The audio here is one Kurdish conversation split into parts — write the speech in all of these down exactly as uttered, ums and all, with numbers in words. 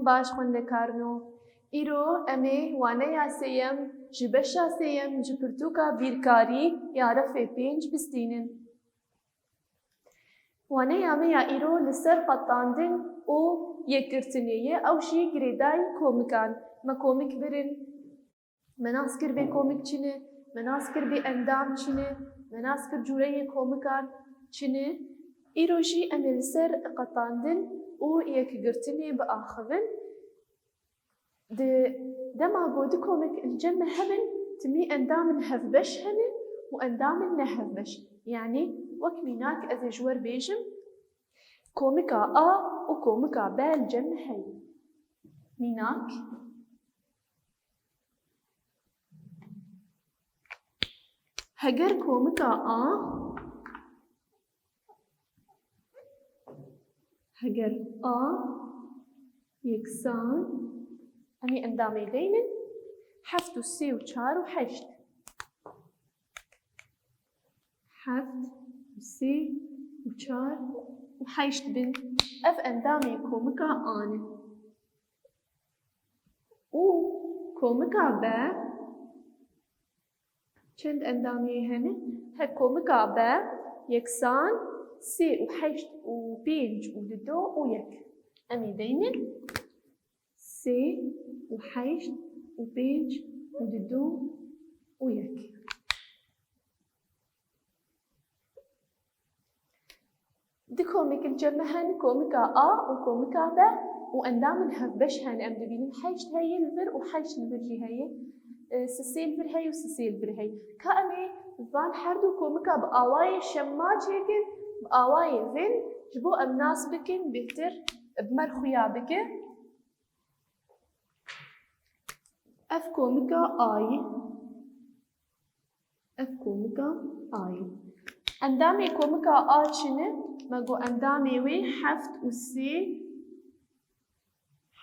Baş xwendekarno. Îro em ê waneya sêyem ji beşa sêyem ji pirtûka bîrkarî ya refê pênc bistînin. Waneya me ya îro li ser qetandin û yekgirtinê ye, ew jî girêdayî komikan. Me komik birin. Me nas kir vê komik çi ne, me nas kir vê endam çi ne, me nas kir cûreyê komikan çi ne. Îro jî em ê li ser qetandin û yekgirtinê biaxivin. Di dema ku du komik li cem me hebin, timî endamên hevbeş hene û endamên nehevbeş. Yanî wek mînak ez ê ji we re bêjim, komika A û komika B li cem me heye. Mînak. Heger komika A, heger A yeksan, em ê endamê deynin, heft û sê û çar û heşt. Heft û sê û çar û heşt bin. Ev endamê komika A ne. Û komika B, çend endamê hene? He, komika B yeksan sê û heşt û pênc û dido û yek. Em ê deynin sê û heşt û pênc û dido û yek. Du komik li cem me hene, komika A û komika B û endamên hevbeş hene. Em dibînin heşt heye li vir û heşt li vir jî heye. E, sisê li vir heye û sisê li vir heye. Ka em ê van her du komika bi awayê şema çêkin, bi awayê vin, ji bo em nas bikin, bêhtir bi me re xuya bike. Ev komika A ye. Ev komika A ye. Endamê komika A çi ne? Me got endamê wê heft û sê,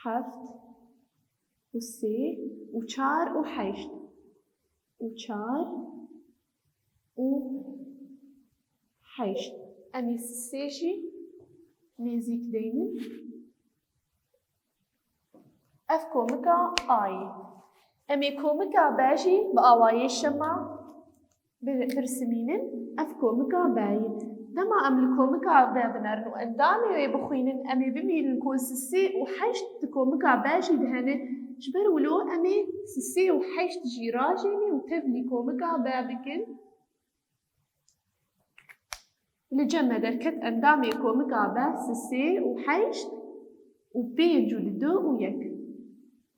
heft û sê û çar û heşt. Û çar û heşt. Em ê sisê jî nêzîk deynin. Ev komika A ye. Em ê komika B jî bi awayê şema bir-, birsimînin. Ev komika B ye. Dema em li komika B binerin û endamê wê bixwînin, em ê bibînin ku sisê û heşt di komika B jî de hene. Ji ber wilo em ê sisê û heşt jî rajênî û tevlî komika B bikin. Li cem me derket endamê komika B sisê û heşt û pênc û dido û yek.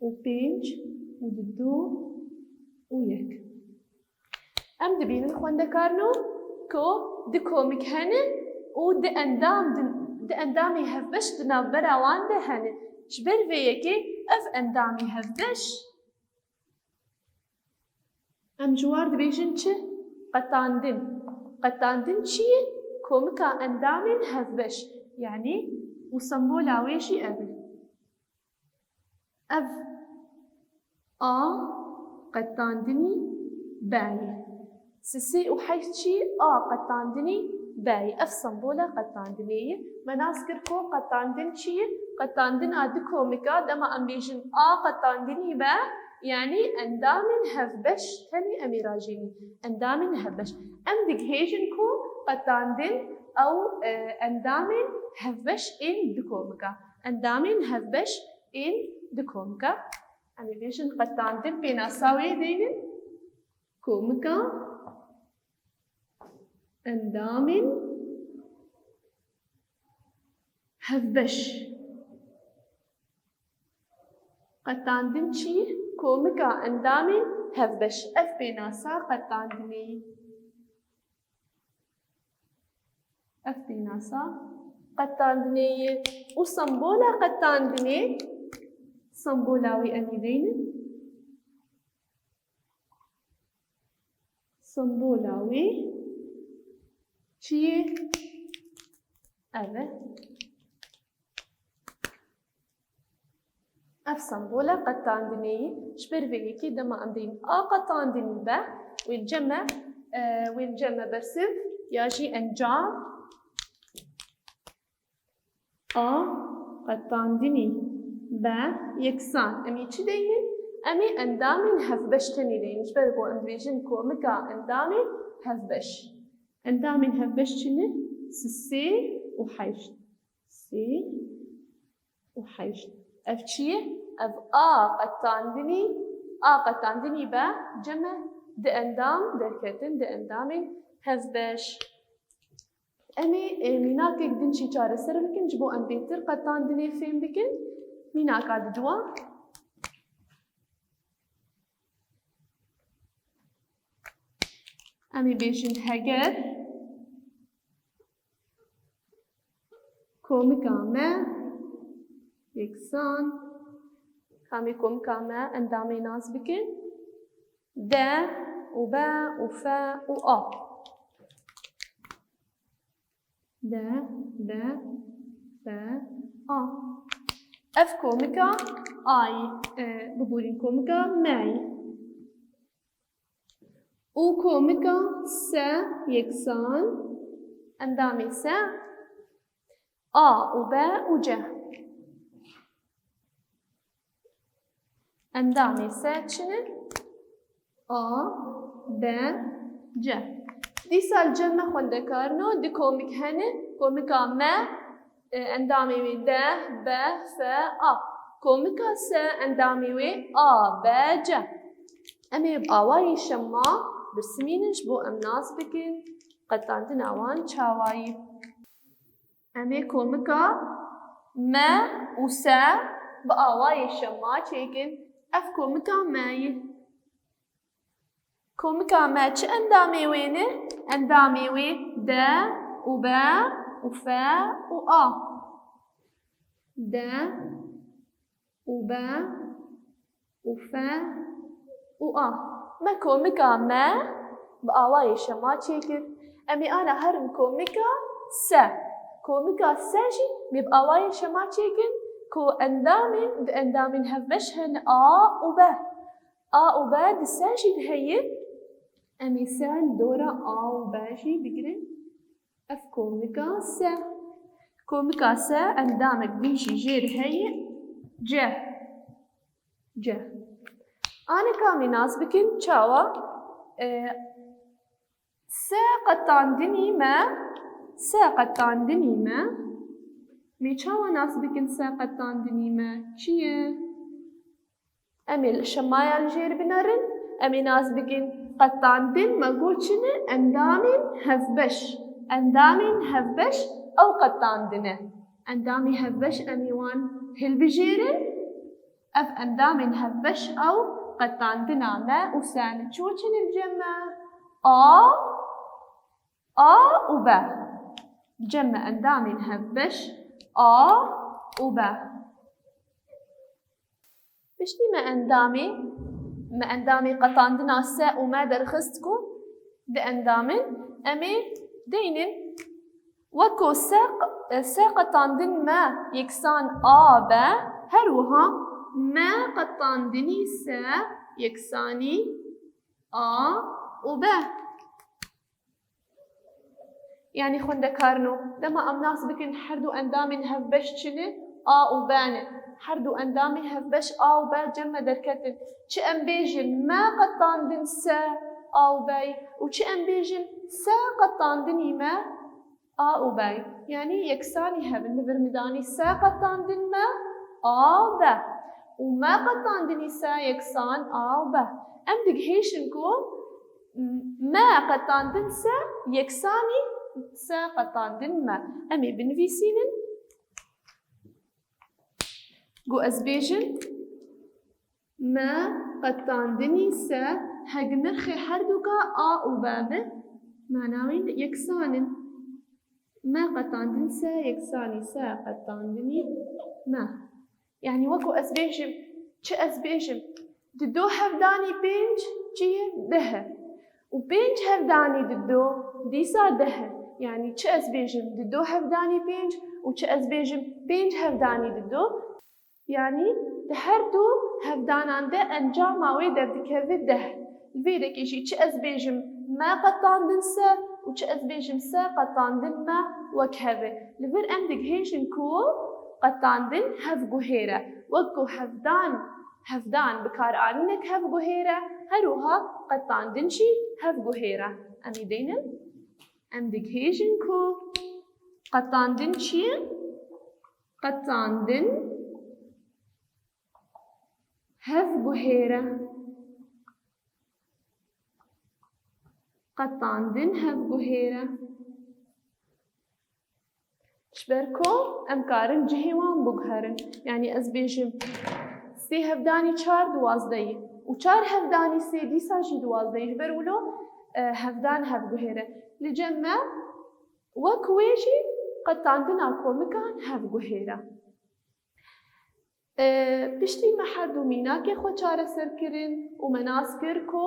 Û pênc û dido û yek. Em dibînin xwendekarno ku du komik hene û du endam, du, du endamê hevbeş di navbera wan de hene. Ji ber vê yekê ev endamê hevbeş Em ji war dibêjin çi? Qetandin. Qetandin çi ye? Komika endamên hevbeş, yanî û sembola wê jî ev e. Ev A qetandinî B ye. Sisê û heşt çi ye? A qetandinî B ye. Ev sembola qetandinê ye. Me nas kir ku qetandin çi ye? Qetandina du komika, dema em bêjin A qetandinî B, yanî endamên hevbeş tenê em ê rajênîn. Endamên hevbeş. Em digihêjin ku qetandin ew, e, endamên hevbeş ên du komika. Endamên hevbeş ên du komika. Em ê bêjin qetandin pênasa wê deynin. Komika endamên hevbeş. Qetandin çi? Komika endamên hevbeş. Ev pênasa qetandinê ye. Ev pênasa qetandinê ye. Û sembola qetandinê, sembola wê em ê deynin. Sembola wê çi ye? Ev e. Ev sembola qetandinê ye. Ji ber vê yekê dema em deynin A qetandinî B, wê li cem me, e, wê li cem me bersiv ya jî encam A qetandinî B yeksan. Em ê çi deynin? Em ê endamên hevbeş tenê deynin. Ji ber ku em dibêjin komika endamên hevbeş. Endamên hevbeş çi ne? Sê û heşt. Sê û heşt. Ev çi ye? Ev a qetandinî, a qetandinî be cem e, di endam derketin, di endamên hevbeş. Em ê, ê, mînakek din jî çareser bikin, ji bo em bêtir qetandinê fêm bikin. Mînaka diduwa. Em ê bêjin heger komika me yeksan, em ê komika me endamê nas bikin, D û B û F û A. D, B, F, A. Ev komika A yî, e, biborîn komika me yî. Û komika S yeksan, endamê S, A û B û C. Endamê S çi ne? A, B, C. Dîsa li cem me xwendekarino, du komik hene, komika me, e, endamê wê D, B, F, A. Komika S endamê wê A, B, C. Em ê bi awayî şema birsimînin ji bo em nas bikin qetandina wan çawayî. Em ê komika me û se bi awayê şema çêkin. Ev komika me ye. Komika me çi endamê wê ne? Endamê wê D û B û F û A. D û B û F û A. Me komika me bi awayê şema çêkir. Em ê ana herin komika se. Komika se jî me bi awayê şema çêkin ku endamên, di endamên hevbeş hene A û B. A û B di se jî diheye. Em ê se li dora A û B jî bigirin. Ev komika se. Komika se endamek din jî jêr heye. C. C. Anika em ê nas bikin çawa? E, se qetandinî me, se qetandinî me. Em ê çawa nas bikin se qetandinî me? Çi ye? Em ê li şemaya li jêr binerin, em ê nas bikin qetandin me got çi ne? Endamên hevbeş. Endamên hevbeş ew qetandin e. Endamê hevbeş em ê wan hilbijêrin. Ev endamên hevbeş ew qetandina me û se ne. Çi weçin li cem me? A, A û B. Cem me endamên hevbeş A û B. Piştî me endamê, me endamê qetandina se û me derxist ku di endamên em ê deynin weko se, se qetandin me yeksan A be, her wiha me qetandinî se yeksanî A û B. Yanî xwendekarno, dema em nas bikin her du endamên hevbeş çi ne? A û B ne. Her du endamên hevbeş A û B cem me derketin. Çi em bêjin me qetandin se A û B û çi em bêjin se qetandinî me A û B. Yanî yeksanî hev in. Li vir min danî se qetandin me A B û me qetandinî se yeksan A û B. Em digihêşin ku me qetandin se yeksanî se qetandin me. Em ê binivîsînin. Ku ez bêjim, me qetandinî se, heg nirxê herduka A û B be, mana wî yeksan in. Me qetandin se yeksanî se qetandinî me. Yanî wekû ez bêjim, çi ez bêjim, di du hevdanî pênc çi ye? Deh e. Û pênc hevdanî di du dîsa deh e. Yanî çi ez bêjim, di du hevdanî pênc û çi ez bêjim, pênc hevdanî di du, yanî di her du hevdanan de encama wê derdikeve deh. Li vê dekê jî çi ez bêjim me qetandin se û çi ez bêjim se qetandin me wek hev e. Li vir em digihêjin ku qetandin hevguhêr e. Wek ku hevdan, hevdan bikaranînek hevguhêr e, her wiha qetandin jî hevguhêr e. Em ê deynin, em digihêjin ku qetandin çi ye? Qetandin hevguhêr e. Qetandin hevguhêr e. Ji ber ku em karin cihê wan biguherin. Yanî ez bêjim, sê hevdanî çar duwazdeh ye û çar hevdanî sê dîsa jî duwazdeh ye. Ji ber wilo, e, hevdan hevguhêr e. Li cem me wek wê jî qetandina komikan hevguhêr e. E, piştî me her du mînakê xwe çareser kirin û me nas kir ku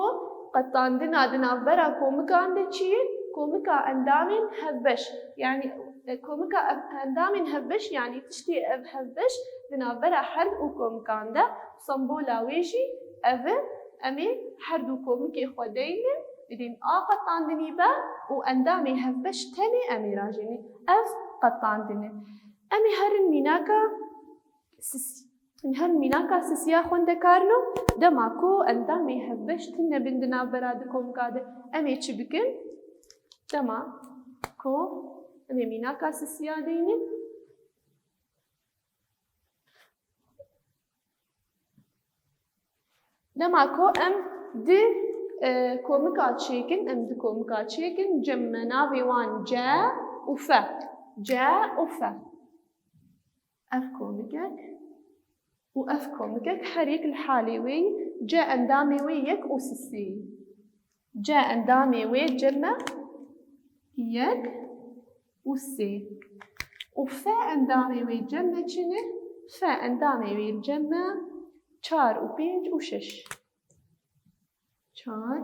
qetandina di navbera komikan de çi ye? Komika endamên hevbeş. Yanî, e, komika ev-, endamên hevbeş, yanî tiştê ev hevbeş di navbera her du komikan de, sembola wê jî ev e, em ê her du komikê xwe deynin, bidîn a qetandinî be û endamê hevbeş tenê em ê rajênî. Ev qetandin e. Em ê herin mînaka Sis-, her mînaka sisiya xwendekarino, dema ku endamê hevbeş tune bin di navbera di komika de, em ê çi bikin? Dema ku em ê mînaka sisiya deynin, dema ku em di, e, komika çêkin, em di komika çêkin, cem me navê wan C û F. C û F. Ev komikek û ev komikek her yek li halê wê ye. C endamê wê yek û sisê ye. C endamê wê cem me yek û sê. Û F endamê wê cem me çi ne? F endamê wê cem me çar û pênc û şeş. Çar,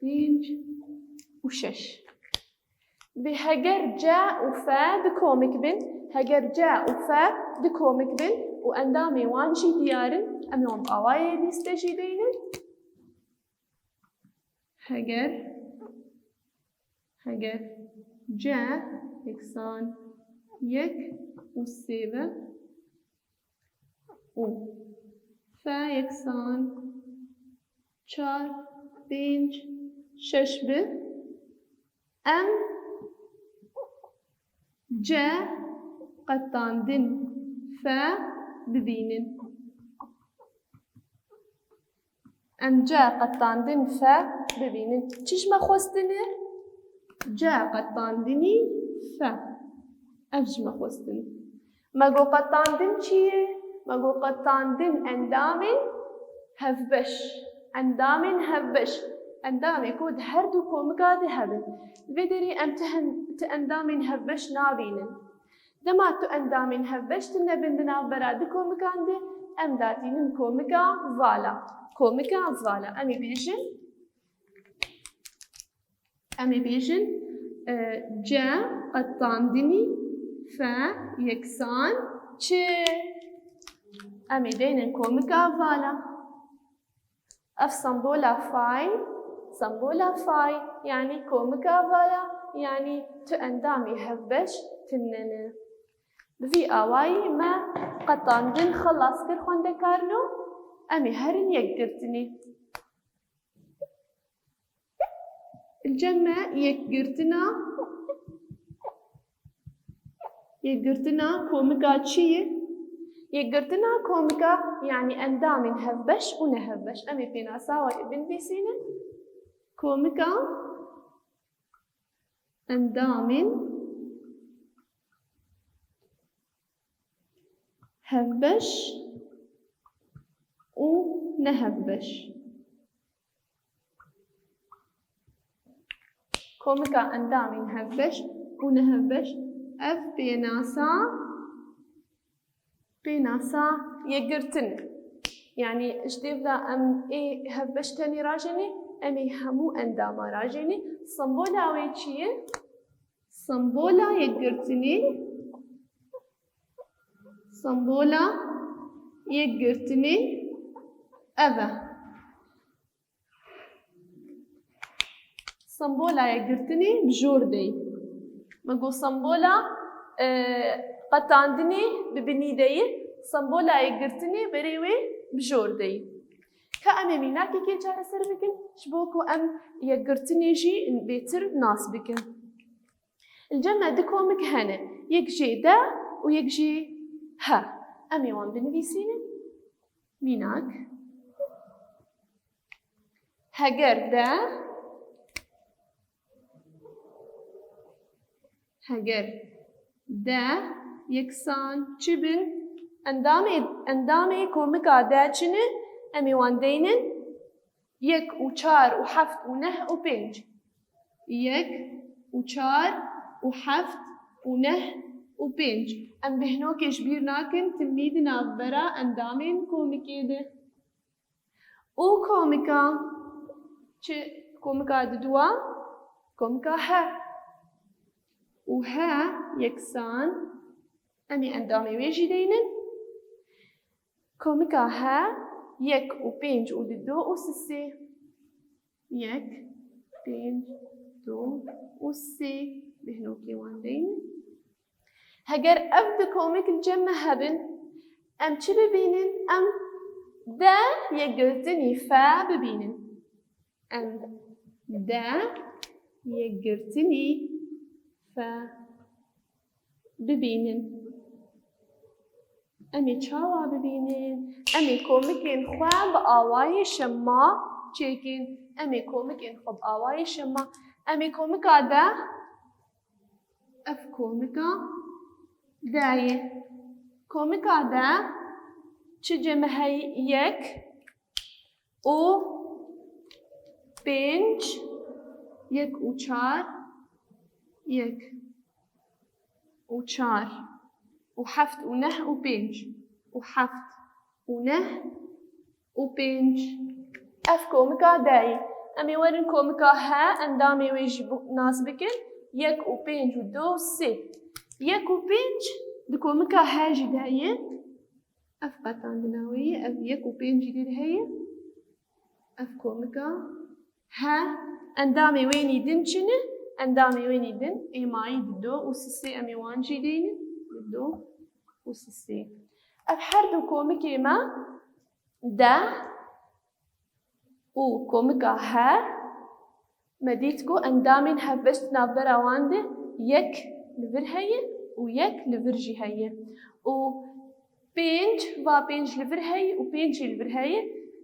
pênc û şeş. Divê heger C û F di komik bin, heger C û F di komik bin û endamê wan jî diyar in, em ê wan bi awayê lîste jî deynin. Heger, heger C yeksan yek û sê be, û F yeksan çar, pênc, şeş bi, em C qetandin F bibînin. Em C qetandin F bibînin. Çi ji me xwestine? C qetandinî F. Ev ji me xwestine. Me got qetandin çi ye? Me got qetandin endamên hevbeş. Endamên hevbeş. Endamê ku di her du komika de hebin. Vê derê em ti hen-, ti endamên hevbeş nabînin. Dema tu endamên hevbeş tune bin di navbera du komikan de, em datînin komika vala. Komika vala. Em ê bêjin, em ê bêjin, e, C qetandinî F yeksan çi? Em ê deynin komika vala. Ev sembola fay, sembola fay, yanî komika vala, yanî tu endamê hevbeş tune ne. Bi vî awayî me qetandin xelas kir xwendekarino, em ê herin yekgirtinê. Li cem me yekgirtina, yekgirtina komika çi ye? Yekgirtina komika, yanî endamên hevbeş û nehevbeş. Em ê pênasa wê binivîsînin. Komika, endamên hevbeş û nehevbeş. Komika endamên hevbeş û nehevbeş, ev pênasa, pênasa yekgirtin. Yanî ji dêv de em ê hevbeş tenê rajênê, em ê hemû endama rajênê. Sembola wê çi ye? Sembola yekgirtinê, sembola yekgirtinê ev e. Sembola yekgirtinê bi jor de ye. Me got sembola, e, qetandinê bi binî de ye, sembola yekgirtinê berê wê bi jor de ye. Ka em ê mînakekê çareser bikin, ji bo ku em yekgirtinê jî bêtir nas bikin. Li cem me du komik hene, yek jê de û yek jê he. Em ê wan binivîsînin. Mînak. Heger de, heger de yeksan çi bin? Endamê, endamê komika de çi ne? Em ê wan deynin. Yek û çar û heft û neh û pênc. Yek û çar û heft û neh û pênc. Em bêhnokê ji bîr nakin, timî di navbera endamên komikê de. Û komika çi? Komika diduwa, komika he. Û he yeksan, em ê endamê wê jî deynin. Komika he yek û pênc û dido û sisê. Yek, pênc, do û sê. Bêhnokê wan deynin. Heger ev du komik li cem me hebin, em çi bibînin? Em de yekgirtinî fe bibînin. Em de yekgirtinî fe bibînin. Em ê çawa bibînin? Em ê komikên xwe bi awayê şema çêkin. Em ê komikên xwe bi awayê şema. Em ê komika de, ev komika de ye. Komika de çi cem me heye? Yek û pênc, yek û çar, yek û çar û heft û neh û pênc û heft û neh û pênc. Ev komika de ye. Em ê werin komika he, endamê wê jî bi-, nas bikin. Yek û pênc û do û sê. Yek û pênc di komika he jî de ye. Ev qetandina wê ye, ev yek û pênc jî dê heye. Ev komika he, endamê wê nî din çi ne? Endamê wê nî din êmayî dido û sisê, em ê wan jî deynin. Dido û sisê. Ev her du komikê me de û komika he, me dît ku endamên hevbeş di navbera wan de yek li vir heye û yek li vir jî heye. Û pênc, va pênc li vir heye û pênc jî li vir heye.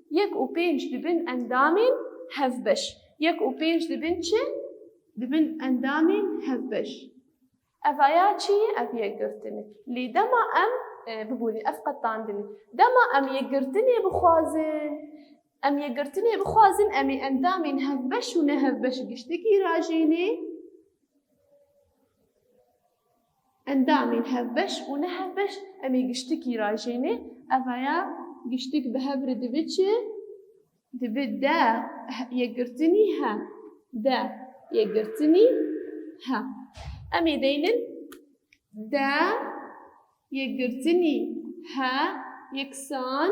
Yek û pênc dibin endamên hevbeş. Yek û pênc dibin çi? Dibin endamên hevbeş. Ev aya çi ye? Ev yekgirtin e. Lê dema em, e, bibûnin, ev qetandin e. Dema em yekgirtinê bixwazin, em yekgirtinê bixwazin, em ê endamên hevbeş û nehevbeş giştikî rajênê. Endamên hevbeş û nehevbeş em ê giştikî rajênê. Ev aya giştik bi hev re dibe çi? Dibe de yekgirtinî he. De yekgirtinî he. Em ê deynin de yekgirtinî he yeksan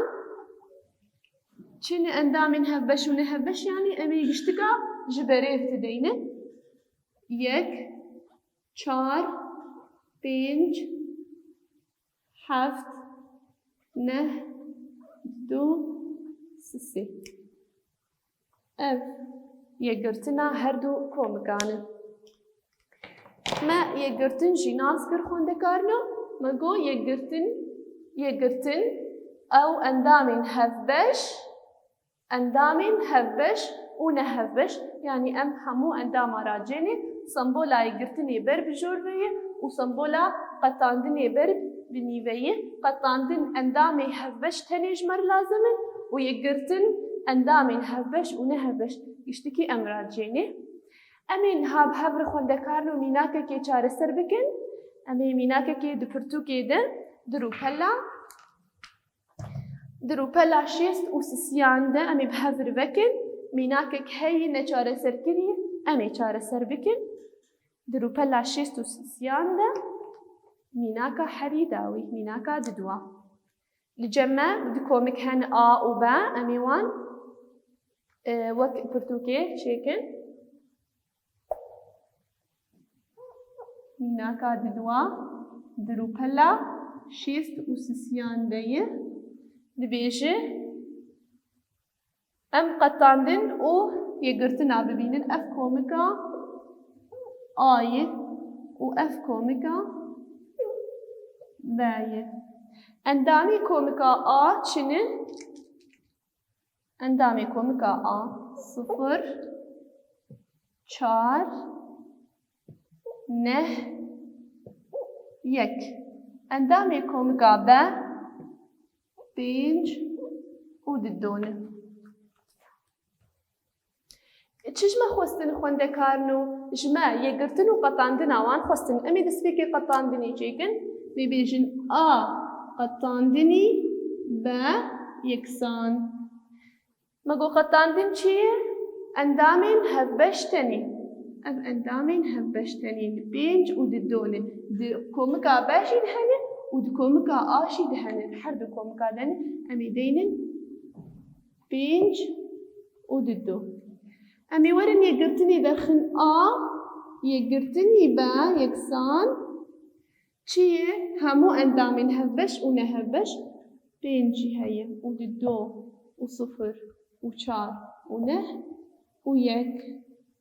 çi ne endamên hevbeş û nehevbeş, yanî em ê giştika ji berêv dideynin. Yek, çar, pênc, heft, neh, du, sisê. Ev yekgirtina her du komikan e. Me yekgirtin jî nas kir xwendekarino. Me got yekgirtin, yekgirtin ew endamên hevbeş, endamên hevbeş û nehevbeş, yanî em hemû endama racênê, sembola yekgirtinê ber bi jor ve ye û sembola qetandinê ber bi nîve ye. Qetandin endamê hevbeş tenê ji me re lazim in û yekgirtin endamên hevbeş û nehevbeş giştikî em racênê. Em ê niha bi hev re xwendekarino mînakekê çareser bikin. Em ê mînakekê di pirtûkê de di rûpela Di rûpela şêst û sisiyan de em ê bi hev re vekin, mînakek heye neçareserkirî, em ê çareser bikin. Di rûpela şêst û sisiyan de mînaka herî dawî, mînaka diduwa. Li cem me du komik hene A û B, em ê wan, e, wek pirtûkê çêkin. Mînaka diduwa. di rûpela şêst û sisiyan de ye. Dibêje, em qetandin û yekgirtina bibînin. Ev komika A ye û ev komika B ye. Endamê komika A çi ne? Endamê komika A sifir, çar, neh, yek. Endamê komika B pênc û dido ne. Çi ji me xwestin xwendekarno? Ji me yekgirtin û qetandina wan xwestin. Em ê destpêkê qetandinê çêkin. Em ê bêjin A qetandinî B yeksan. Me got qetandin çi ye? Endamên hevbeş tenê. Ev endamên hevbeş tenê di pênc û di do ne. Di komika B jî de hene û di komika A jî de hene. Di her du komika de ne. Em ê deynin pênc û di do. Em ê werin yekgirtinê derxin A, yekgirtinî B yeksan çi ye? Hemû endamên hevbeş û nehevbeş pênc jî heye û di do û sifir û çar û neh û yek.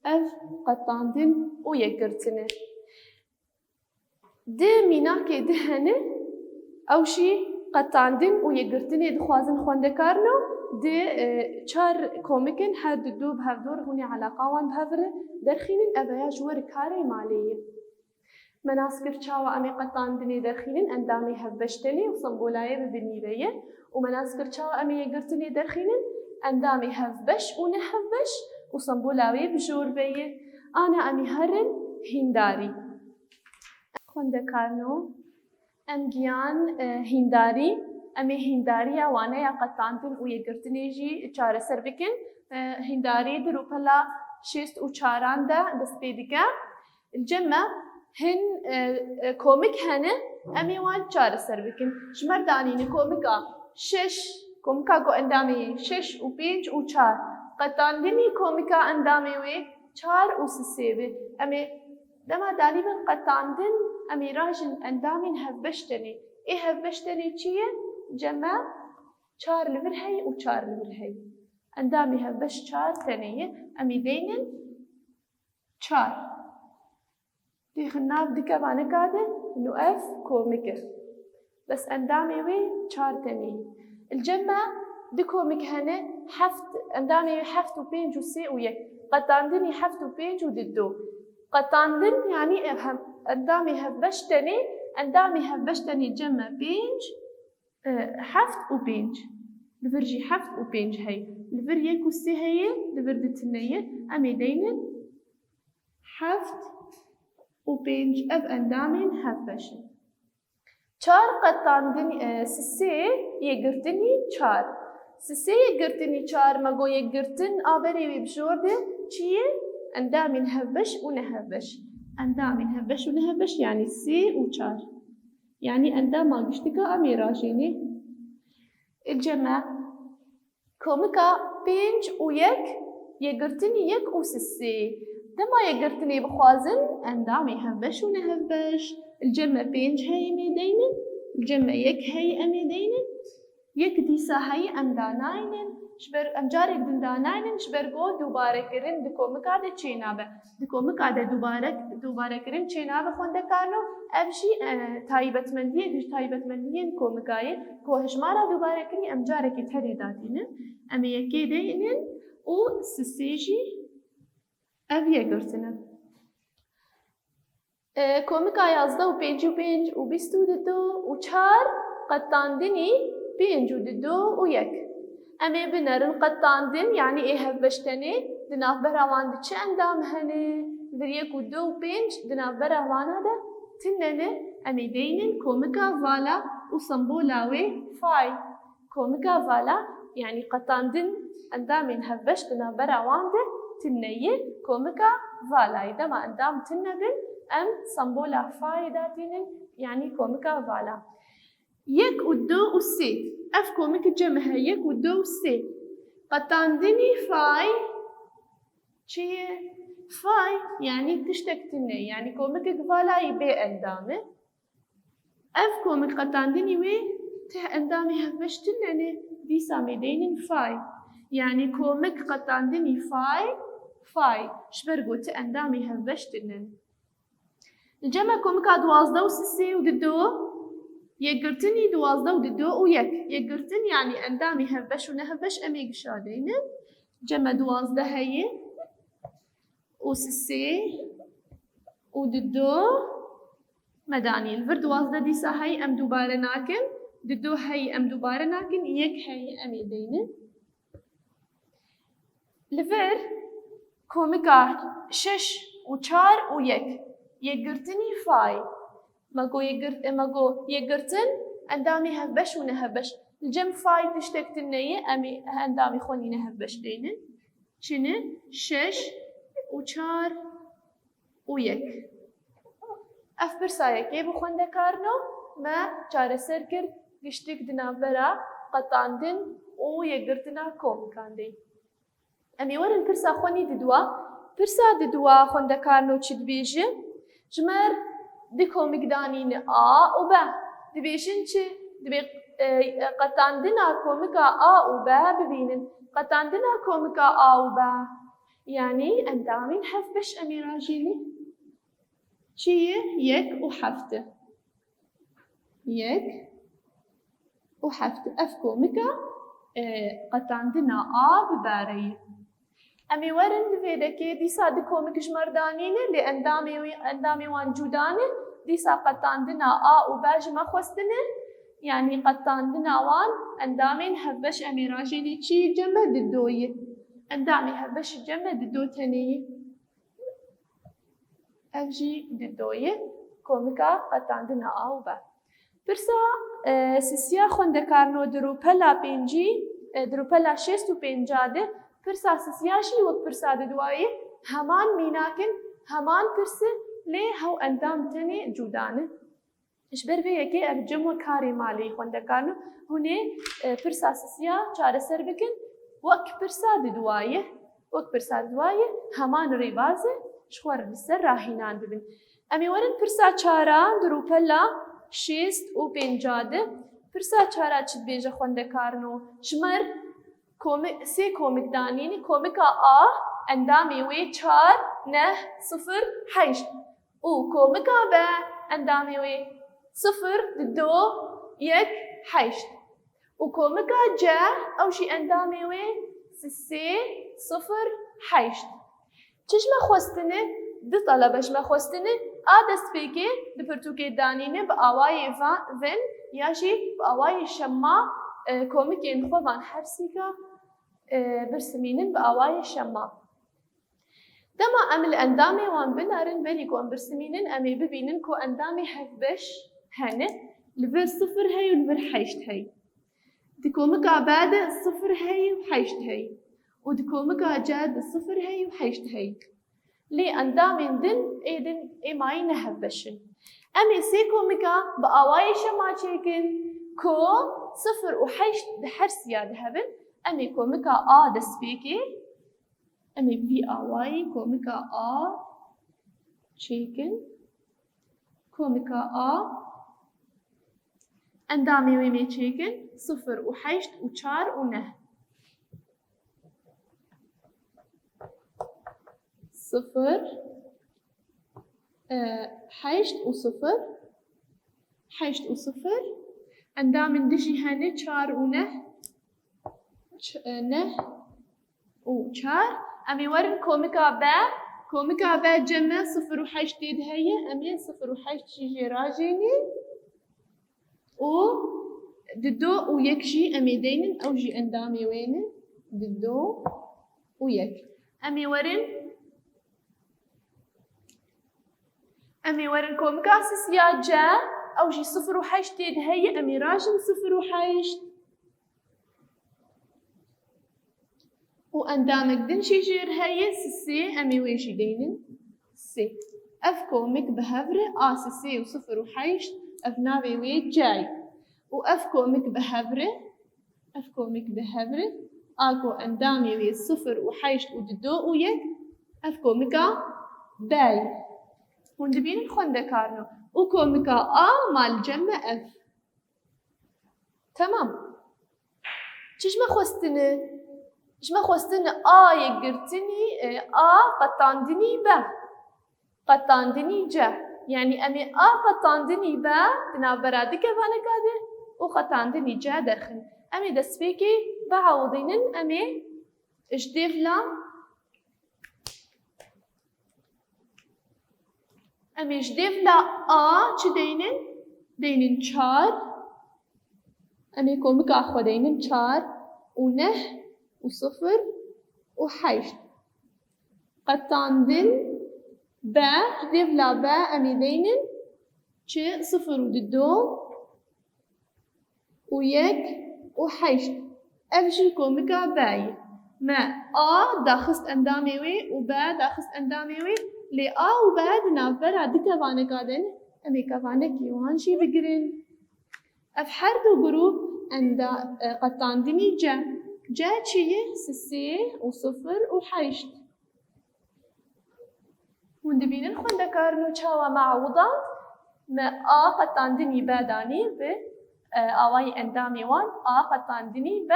Ev qetandin û yekgirtin e. Di mînakê di hene, ew jî qetandin û yekgirtinê dixwazin xwendekarno, di, e, çar komik in, her di du bi hevdû re hûn ê eleqa wan bi hev re derxînin, ev ya ji we re karê malê ye. Me nas kir çawa em ê qetandinê derxînin, endamê hevbeş tenê û sembola wê bi binî ve ye û me nas kir çawa em ê yekgirtinê derxînin, endamê hevbeş û nehevbeş û sembola wê bi jor ve ye. Ana em ê herin hîndarî. Xwendekarno, em giyan, e, hîndarî, em ê hîndariya waneya qetandin û yekgirtinê jî çareser bikin. E, hîndarî di rûpela şêst û çaran de dest pê dike. Li cem me hin, e, e, komik hene, em ê wan çareser bikin. Ji me re danîne komika şeş, komika ku endamê wê şeş û pênc û çar. Qetandinî komika endamê wê çar û sisê be. Em ê dema dalîbin qetandin, em ê rajin endamên hevbeş tenê. Ê hevbeş tenê çi ye? Cem me çar li vir heye û çar li vir heye. Endamê hevbeş çar tenê ye. Em ê deynin çar. Dêxin nav di kevanika de, nû ev komik e. Bes endamê wê çar tenê ye. Li cem me du komik hene, heft, endamê wê heft û pênc û sê û yek. Qetandinî heft û pênc û di do. Qetandin, yanî ev hem, endamê hevbeş tenê, endamê hevbeş tenê cem me pênc, e, heft û pênc. Li vir jî heft û pênc heye. Li vir yek û sê heye, li vir di tune ye. Em ê deynin heft û pênc, ev endamên hevbeş in. Çar qetandin, e, sisê yê girtinî çar. Sisê yê girtinî çar, me got yê girtin a berê wê bi jor de çi ye? Endamên hevbeş û nehevbeş. Endamên hevbeş û nehevbeş, yanî sê û çar. Yanî endama giştika em ê rajênê. Ê cem me, komika pênc û yek, yê girtinî yek û sisê. Dema yê girtinê bixwazin, endamê hevbeş û nehevbeş. Li cem me pênc heye, em ê deynin. Li cem me yek heye, em ê deynin. Yek dîsa heye, em danaynin. Ji ber, em carek din danaynin, ji ber ku dûbarekirin di komika de çênabe. Di komika de dûbare, dûbarekirin çênabe xwendekarno, ev jî, e, taybetmendiyek ji taybetmendiyên komika ye, ku hejmara dûbarekirî em carekê terê datînin, em ê yekê deynin û sisê jî ev yê girtine. E, komika yazdeh û pêncî û pênc û bîst û dido û çar, qetandinî pênc û dido û yek. Em ê binerin qetandin, yanî ê hevbeş tenê, di navbera wan de çi endam hene? Vir yek û du û pênc di navbera wana de tune ne, em ê deynin komika vala û sembola wê fay. Komika vala, yanî qetandin endamên hevbeş di navbera wan de tune ye, komika vala ye. Dema endam tune bin, em sembola fayê datînin, yanî komika vala. Yek û du û sê. Ev komik cem he, yek û du û sê. Qetandinî fay çi ye? Fay, yanî tiştek tune, yanî komikek vala yî bê endam e. Ev komik qetandinî wê ti endamê hevbeş tune ne, dîsa mê deynin fay. Yanî komik qetandinî fay, fay. Ji ber ku ti endamê hevbeş tune ne. Li cem me komika duwazdeh û sisê û dido, yekgirtinî duwazdeh û dido û yek. Yekgirtin yanî endamê hevbeş û nehevbeş em ê gişa deynin. Cem me duwazdeh heye û sisê û dido me danî. Li vir duwazdeh dîsa heyî em dubare nakin. Dido heyî em dubare nakin. Yek heyî em ê deynin. Li vir komika şeş û çar û yek. Yekgirtinî fay. Me got yekgirt-, me got yekgirtin endamê hevbeş û nehevbeş. Li cem fay tiştek tune ye, em ê endamê xwe nîne hevbeş deynin. Çi ne? Şeş û çar û yek. Ev pirsa yekê bi xwendekarno me çareser kir, giştik di navbera qetandin û yekgirtina komikan de. Em ê werin pirsa xwe nî diduwa. Pirsa diduwa xwendekarno çi dibêje? Ji me re di komik danîne A û B. Dibêjin çi? Dibê, e, qetandina komika A û B bibînin. Qetandina komika A û B. Yanî endamên hevbeş em ê rajênî. Çi ye? Yek û heft e. Yek û heft. Ev komika, e, qetandina A bi bare ye. Em ê werin li vê dekê dîsa di komik ji me re danîne, lê endamê wî, endamê wan cuda ne. Dîsa qetandina A û B ji me xwestine. Yanî qetandina wan endamên hevbeş em ê rajênê çi cem me dido ye. Endamê hevbeş cem me dido tenê ye. Ev jî dido ye, komika qetandina A û B. Pirsa, e, sisiya xwendekarno di rûpela pêncî, e, di rûpela şêst û pênca de, pirsa sisiya jî wek pirsa diduwa ye, heman mînak in, heman pirs e, lê hew endam tenê cuda ne. Ji ber vê yekê ev cem we karê malê xwendekarno, hûn ê, e, pirsa sisiya çareser bikin, wek pirsa diduwa ye, wek pirsa diduwa ye, heman rêbaz e, ji xwe re li ser rahînan bibin. Em ê werin pirsa çara di rûpela şêst û pênca de. Pirsa çara çi dibêje xwendekarno? Ji me re komi-, sê komik danîne, komika A, endamê wê çar, neh, sifir, heşt. Û komika B, endamê wê sifir, dido, yek, heşt. Û komika C, ew jî endamê wê sê, sifir, heşt. Çi ji me xwestine? Du telebe ji me xwestine. A destpêkê di pirtûkê danîne bi awayê va-, vin ya jî bi awayê şema, e, komikên xwe van her sîka, e, birsimînin bi awayê şema. Dema em li endamê wan binerin, berî ku em birsimînin, em ê bibînin ku endamê hevbeş hene. Li vir sifir heye û li vir heşt heye. Di komika B de sifir heye û heşt heye. Û di komika C de sifir heye û heşt heye. Lê endamên din ê din ê mayî ne hevbeş in. Em ê sê komika bi awayê şema çêkin ku sifir û heşt di her siya de hebin. Em ê komika A destpêkê Em ê bi vî awayî komika A çêkin. Komika A, endamê wê mê çêkin, sifir û heşt û çar û neh. Sifir, e, heşt û sifir, heşt û sifir. Endamên din jî hene, çar û neh. Ç-, e, neh û çar. Em ê werin komika B. Komika B cem e sifir û heşt tê de heye. Em ê sifir û heşt jî jê rajênî. Û dido û yek jî em ê deynin. Ew jî endamê wê ne. Dido û yek. Em ê werin. Em ê werin komika sisiya C. Ew jî sifir û heşt tê de heye. Em ê rajin sifir û heşt. Û endamek din jî jê re heye, sisê, em ê wê jî deynin sê. Ev komik bi hev re a sisê û sifir û heşt, ev navê wê C ye. Û ev komik bi hev re, ev komik bi hev re a ku endamê wê sifir û heşt û dido û yek, ev komika B ye. Hûn dibînin xwendekarno. Û komika A ma li cem me ev. Temam. Çi ji me xwestine? Ji me xwestine A yê girtinî, e, A qetandinî B. Qetandinî C. Yanî em ê A qetandinî B di navbera du kevaneka de û qetandinî C derxin. Em ê destpêkê biewidînin, em ê ji dêvla Em ê ji dêvla A çi deynin? Deynin çar. Em ê komika xwe deynin çar û neh û sifir û heşt. Qetandin B, ji dêvla B em ê deynin çi? Sifir û dido. û yek û heşt. Ev jî komika B ye. Me A daxist endamê wê û B daxist endamê wê, lê A û B di navbera du kevaneka de ne. Em ê kevanekê wan jî bigirin. Ev her du grûp enda, e, qetandinî C. C çi ye? Sisê û sifir û heşt. Hûn dibînin xwendekarno çawa me ewidand? Me A qetandinî B danî bi, e, awayî endamê wan A qetandinî B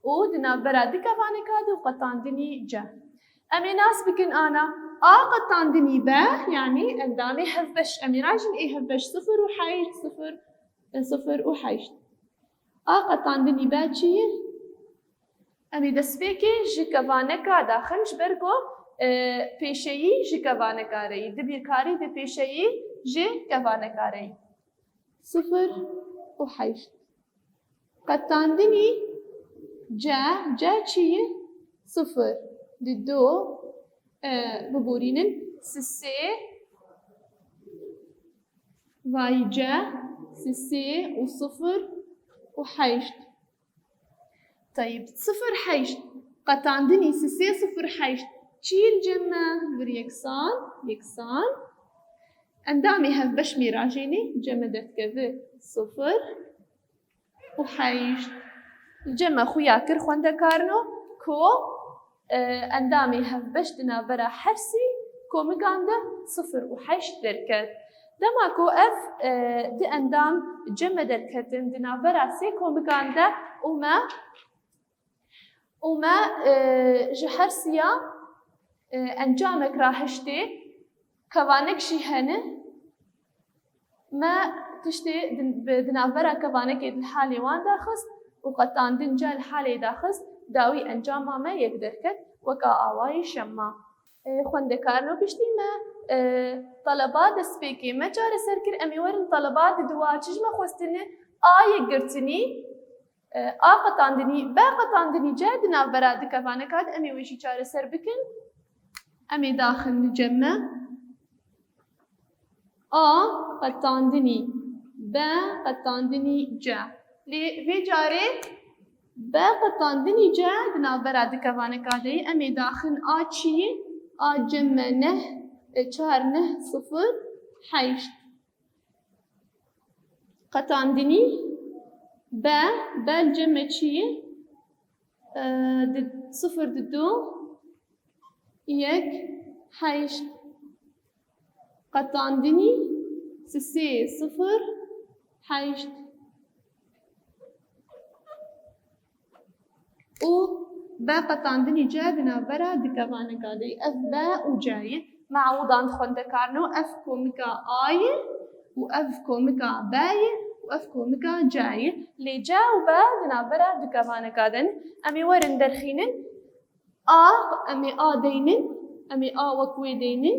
û di navbera du kevaneka de û qetandinî C. Em ê nas bikin ana A qetandinî B, yanî endamê hevbeş. Em ê rajin ê hevbeş sifir û heşt, sifir, e, sifir û heşt. A qetandinî B çi ye? Em ê destpêkê ji kevaneka daxin ji ber ku, e, pêşeyî ji kevaneka re yî. Di bîrkarî de pêşeyî ji kevaneka re yî. Sifir û heşt. Qetandinî C, C çi ye? Sifir. Dido, e, biborînin. Sisê, vayî C, sisê û sifir û heşt. Teyib, sifir heşt. Qetandinî sisê sifir heşt. Çi yê li cem me? Vir yeksan, yeksan. Endamê hevbeş mêrajênê cem me derdikeve sifir û heşt. Li cem me xuya kir xwendekarno ku, e, endamê hevbeş di navbera her sî komikan de sifir û heşt derket. Dema ku ev, e, du endam cem me derketin di navbera sê komikan de û me, û me, e, ji her siya, e, encamek rahiştê, kevanek jî hene. Me tiştê di, bi, di navbera kevanekê di halê wan daxist û qetandin C li halê daxist, dawî encama me yek derket, weka awayî şema. E, xwendekarno piştî me, e, taleba destpêkê me çareser kir, em ê werin taleba di dua çi ji me xwestine, A yek girtinî, e, A qetandinî, B qetandinî C di navbera du kevaneka de em ê wê jî çareser bikin. Em ê daxin li cem me. A qetandinî B qetandinî C. Lê vê carê B qetandinî C di navbera du kevaneka de ye. Em ê daxin A çi ye? A cem me neh, e, çar neh sifir heşt. Qetandinî B, B li cem me çi ye? E, di, sifir dido yek heşt. Qetandinî sisê sifir heşt. Û B qetandinî C di navbera du kevaneka de ye. Ev B û C ye. Me ewidand xwendekarno, ev komika A ye û ev komika B ye û ev komika C ye. Lê C û B di navbera du kevaneka de ne. Em ê werin derxînin. A, em ê A deynin. Em ê A wek wê deynin.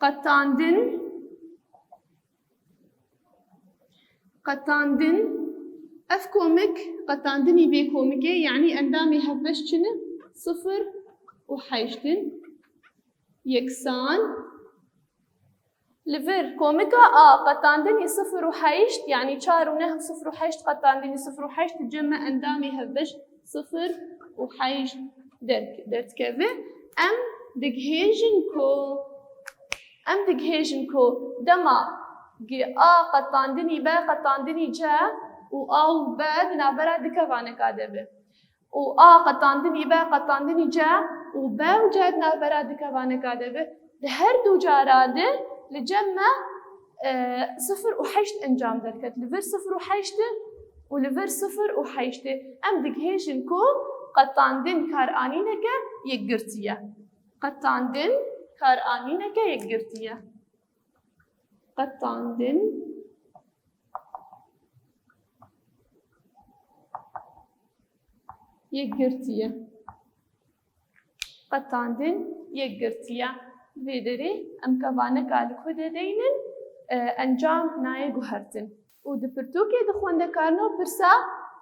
Qetandin. Qetandin. Ev komik, qetandinî vê komikê, yanî endamê hevbeş çi ne? Sifir û heşt in. Yeksan. Li vir komika A qetandinî sifir û heşt, yanî çar û neh û sifir û heşt qetandinî sifir û heşt, cem me endamê hevbeş sifir û heşt derk-, derdikeve. Em digihêjin ku, em digihêjin ku dema gi A qetandinî B qetandinî C û A û B di navbera du kevaneka de be. û A qetandinî B, qetandinî C û B û C di navbera du kevaneka de be. Di her du cara de li cem me, e, sifir û heşt encam derket. Li vir sifir û heşt e û li vir sifir û heşt e. Em digihêjin ku qetandin karanîneke yekgirtî ye. Qetandin karanîneke yekgirtî ye. Qetandin yekgirtî ye. Qetandin yekgirtî ye. Vê derê em kevaneka li ku de deynin, e, encam nayê guhertin. Û di pirtûkê di xwendekarno pirsa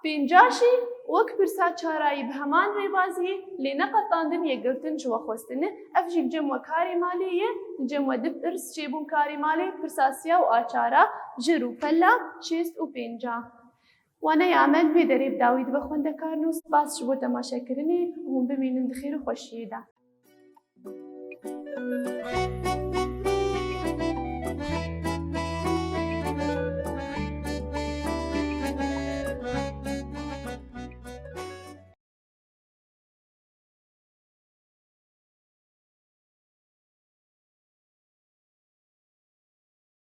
pênca jî wek pirsa çarayî bi heman rêbaziyê, lê ne qetandin yekgirtin ji we xwestine. Ev jî li cem we karê malê ye, li cem we du pirs çêbûn karê malê, pirsa siya û a çara ji rûpela şêst û pênca. Waneya me li vê derê bi dawî dibe xwendekarno. Spas ji bo temaşekirinê û hûn bimînin di xêr û xweşiyê de.